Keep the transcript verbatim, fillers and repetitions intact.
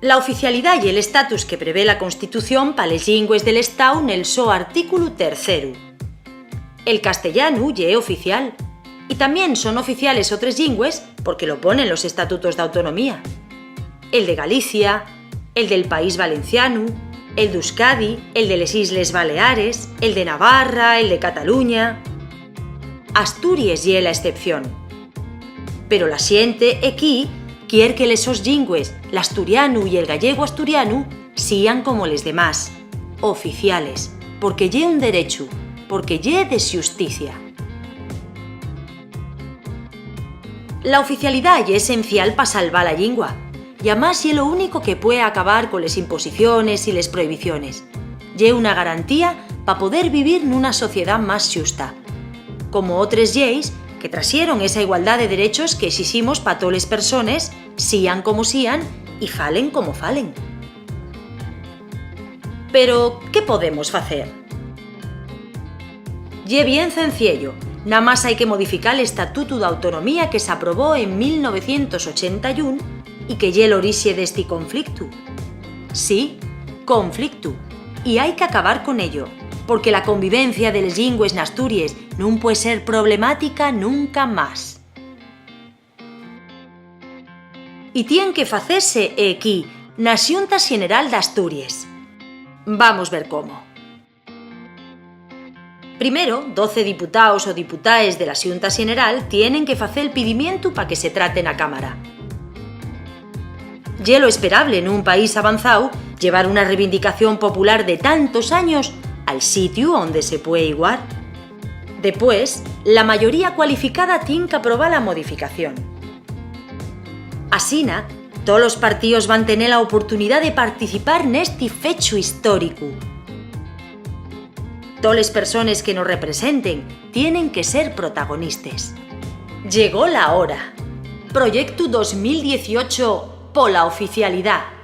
La oficialidá ye l'estatus que prevé la Constitución pa les llingües del Estáu nel so artículu terceru. El castellanu ye oficial, y tamién son oficiales otres llingües porque lo ponen los estatutos d'autonomía. El de Galicia, el del País Valencianu, el d'Euskadi, el de les Islles Baleares, el de Navarra, el de Cataluña. Asturies ye la escepción. Pero la xente equí quier que les sos llingües, l'asturianu y el gallegu-asturianu, sían como les demás, oficiales, porque ye un derechu, porque ye de xusticia. La oficialidá ye esencial pa salvá la llingua, y amás ye lo único que pue acabar coles imposiciones y les prohibiciones. Ye una garantía pa poder vivir nuna sociedá más xusta. Como otres lleis que traxeron esa igualdá de derechos que exiximos pa toles persones, sían como sían y falen como falen. Pero, ¿qué podemos facer? Ye bien cenciello, namás hai que modificar l'Estatutu d'Autonomía que s'aprobó en mil novecientos ochenta y un y que ye l'orixe d'esti conflictu. Sí, conflictu, y hai qu'acabar con ello, porque la convivencia de les llingües n'Asturies nun pue ser problemática nunca más. Y tien que facese equí, na Xunta Xeneral d'Asturies. Vamos ver cómo. Primero, doce diputaos o diputaes de la Xunta Xeneral tienen que facer pidimientu pa que se trate na Cámara. Ye lo esperable nun país avanzáu llevar una reivindicación popular de tantos años al sitiu onde se pue iguar. Depués, la mayoría cualificada tien qu'aprobar la modificación. Asina, tolos partíos van tener la oportunidá de participar nesti fechu históricu. Toles persones que nos representen tienen que ser protagonistes. Llegó la hora. Proyectu dos mil dieciocho pola oficialidá.